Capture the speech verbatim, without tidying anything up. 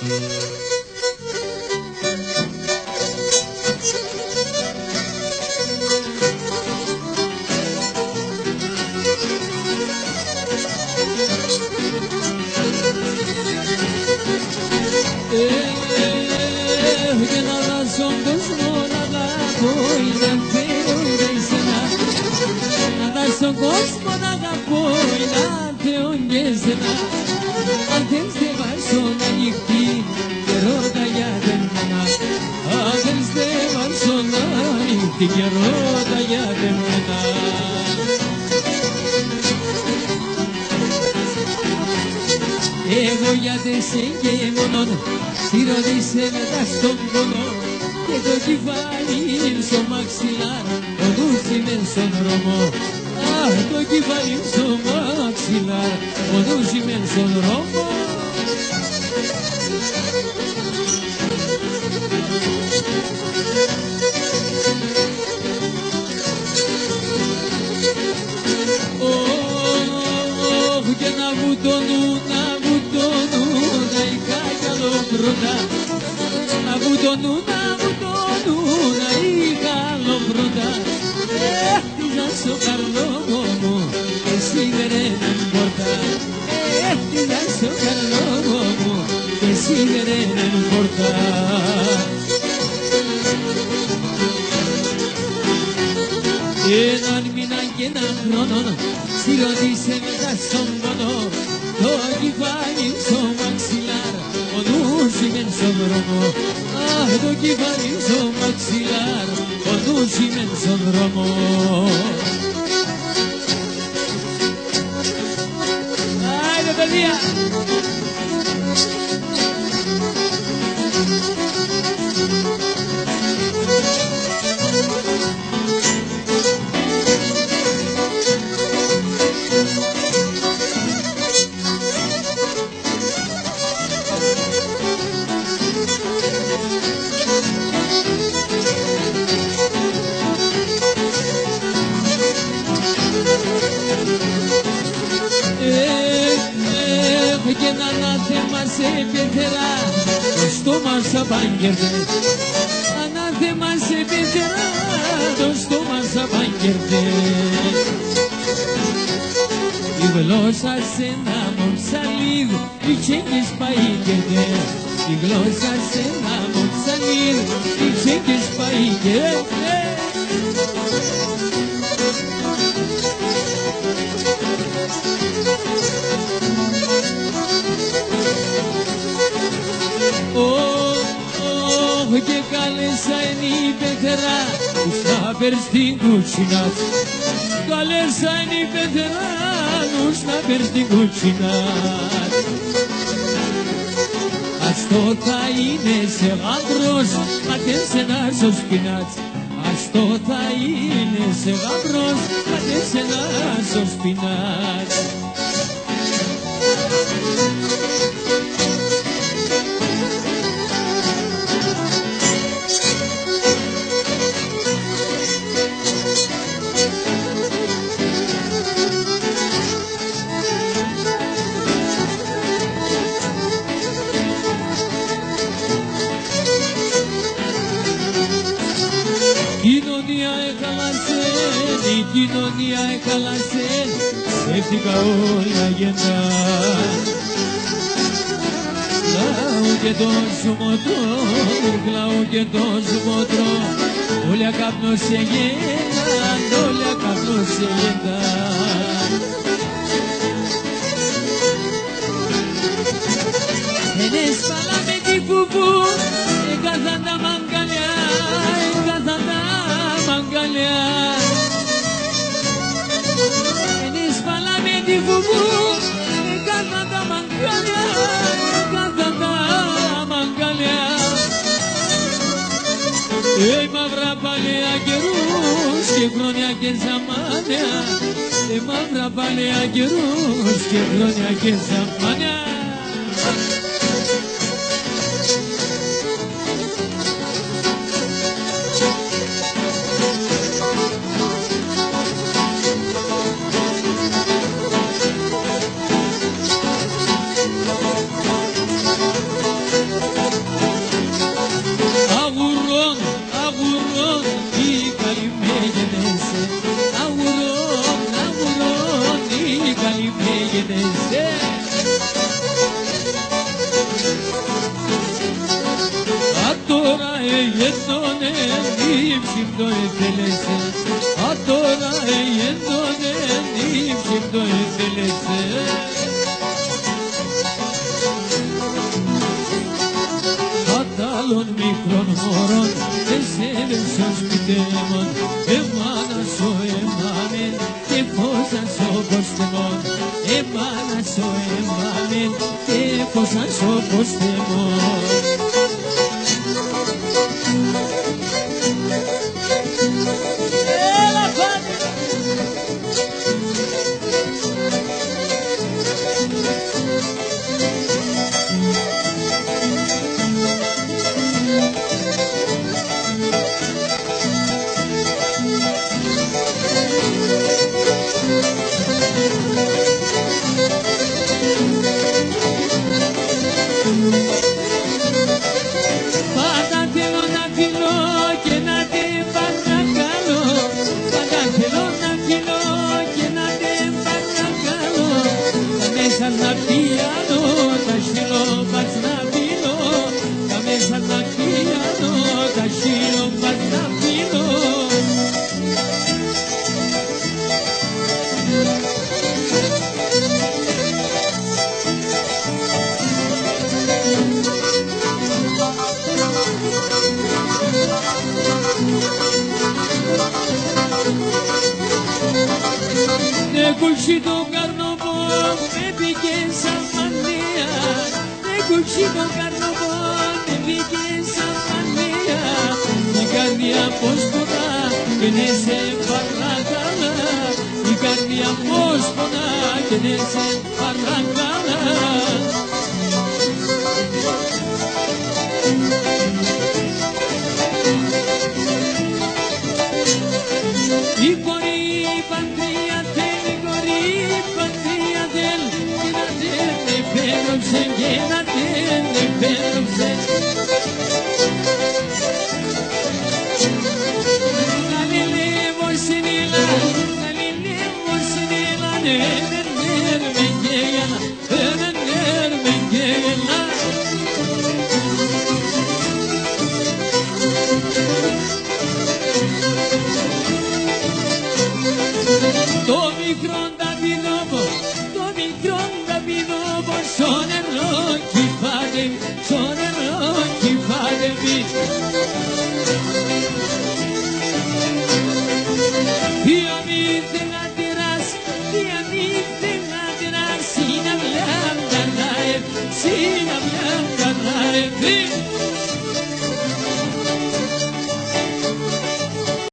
Έχω κι έναν άσον κόσμον αγαπώ, έναν Θεόν και εσένα. Έναν άσον κόσμον αγαπώ, έναν Θεόν και εσένα. Αν θέλεις, θα βάζω να νυχτεί και ρώτα για δεμένα. Αδελφέ, βάρσον ανοιχτή και ρώτα για δεμένα. Εγώ για τ' εσέν και μόνον, σ' ρώτησα με τα στον πονόν, και το κεφάλι μ' σο μαξιλάρ', ο νους μ' σον δρόμον. Αχ, το κεφάλι μ' σο μαξιλάρ', ο νους μ' σον δρόμον. Ωχ, και να βουτώνουν, να βουτώνουν, να είχα κι άλλο πρώτα. Να βουτώνουν, να βουτώνουν, να είχα άλλο πρώτα. Έχτιζα σο καρλόμον μου και σίδερεν πόρτα. Έχτιζα σο καρλόμον μου και σίδερεν πόρτα. Έναν μήναν κι έναν χρόνον, σ' ρώτησα με τα στον πονόν, το κεφάλι μ' σο μαξιλάρ', ο νους μ' σον δρόμον. Αχ, το κεφάλι μ' σο μαξιλάρ', ο νους μ' σον δρόμον. Άιντε, παιδία! Έχω κι έναν άθεμαν σε πεθερά, το στόμα σ' απαγκερδέ. Ανάθεμα σε πεθερά, το στόμα σ' απαγκερδέ. Η γλώσσα σ' ένα μοτσαλίδ', η τσέγκες πα ήκεται. Η γλώσσα σ' ένα μοτσαλίδ', η τσέγκες πα ήκεται. Ω, Ωχ, και καλέσσα έν' η πεθερά, ους να παίρ' σ' την κουτσινά τ'. Καλέσσα έν' η πεθερά, ους να παίρ' σ' την κουτσινά τ'. Ας το θα είναι σε γαμπρός, ατέν σ' ένα σο σπινάτ'. Ας το θα είναι σε γαμπρός, ατέν σ' ένα σο σπινάτ'. Κοινωνία εχαλάσεν, η κοινωνία εχαλάσεν, ψεύτικα όλα γέντα. Κλάουνε το ζουμότρον, κλάουνε το ζουμότρον, όλα καπνός εγέναν, όλα καπνός εγέναν. Έν' εσπαλάμεν τη φουβού, εγκάθαν τα μαγκαλιά, εγκάθαν τα μαγκαλιά. Έν' εσπαλάμεν τη φουβού, εγκάθαν τα μαγκαλιά, εγκάθαν τα μαγκαλιά. Ει μαύρα παλαιά καιρούς και χρόνια και ζαμάνια. Ει μαύρα παλαιά καιρούς και χρόνια και ζαμάνια. Ατώρα εγέντον έν' ύψιντο εθέλεσεν. Ατώρα εγέντον έν' ύψιντο εθέλεσεν. Ατ' άλλο μικρόν μωρόν εσέβεν σο σπίτ' εμών. Εμάνα σο εμάμεν, και εφώσα σο πόστεμον. Εμάνα σο εμάμεν, και εφώσα σο πόστεμον. Έλα, πάτε. Πάντα θέλω να φιλώ και να τε παρακαλώ. Πάντα θέλω να φιλώ και να τε παρακαλώ. Κάμε σα να πιάνω, τα χείλο πας να φιλώ. Κάμε σα να πιάνω, τα χείλο πας να φιλώ. Νεκούτσι το καρνοπόν με εποίκεν σα μανία. Νεκούτσι το καρνοπόν με εποίκεν σα μανία. Η καρδία πώς πονά, και νέσε παρακαλά. Η καρδία πώς πονά, και νέσε